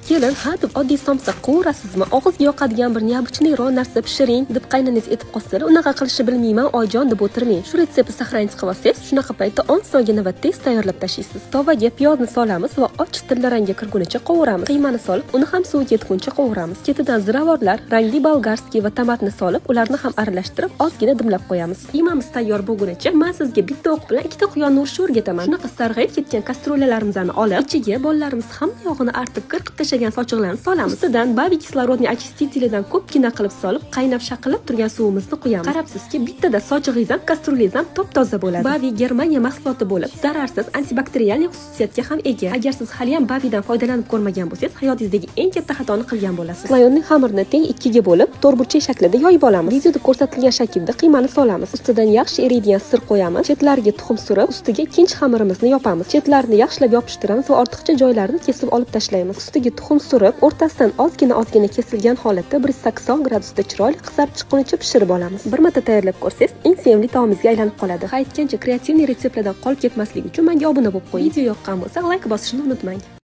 Kelin ha deb oddiy somsa qovurasizmi, og'izga yoqadigan bir необычный roq narsa pishiring deb qaynonangiz aytib qolsalar, unaqa qilishni bilmayman, oyjon, deb o'tirmang. Shu retseptni сохранить qilib olsangiz, shunaqa paytda osongina va tez tayyorlab tashlaysiz. Tovaga piyozni solamiz va ochiq tilla rangga kirgunicha qovuramiz. Qiymani solib, uni ham suvi ketguncha qovuramiz. Ketidan ziravorlar, rangli болгарский va tomatni solib, ularni ham aralashtirib, ozgina dimlab qo'yamiz. Qiymamiz tayyor bo'lgunicha man sizga bitta o'q bilan ikkita quyonni urishni o'rgataman. Shunaqa sarg'ayib ketgan kastrulyalarimizni olib, ichiga bolalarimiz hamma yog'ini artib, kir qilib tashlagan sochiqlarni solamiz. Ustidan Bavi кислородный очиститель idan ko'pgina qilib solib, qaynab shaqillab turgan suvimizni quyamiz. Qarabsizki, bittada sochig'ingiz ham, kastrulingiz ham top toza bo'ladi. Bavi Germaniya mahsuloti bo'lib, zararsiz, антибактериальный xususiyatga ham ega. Agar siz hali ham Bavidan foydalanib ko'rmagan bo'lsangiz, hayotingizdagi eng katta xatoni qilgan bo'lasiz. Слоёный xamirni teng ikkiga bo'lib, to'rtburchak shaklida yoyib olamiz. Videoda ko'rsatilgan shaklda qiymani solamiz. Ustidan yaxshi eriydigan sir qo'yamiz. Chetlariga tuxum surib, ustiga ikkinchi xamirimizni yopamiz. Chetlarini yaxshilab yopishtiramiz va ortiqcha joylarini kesib olib tashlaymiz. Ustiga tuxum surib, o'rtasidan ozgina ozgina kesilgan holatda 180 gradusda chiroyli qizarib chiqqunicha pishirib olamiz. Bir marta tayyorlab ko'rsangiz, eng sevimli taomingizga aylanib qoladi. Ha, aytgancha, креативный retseptlardan qolib ketmaslik uchun menga obuna bo'lib qo'ying. Video yoqqan bo'lsa, layk bosishni unutmang.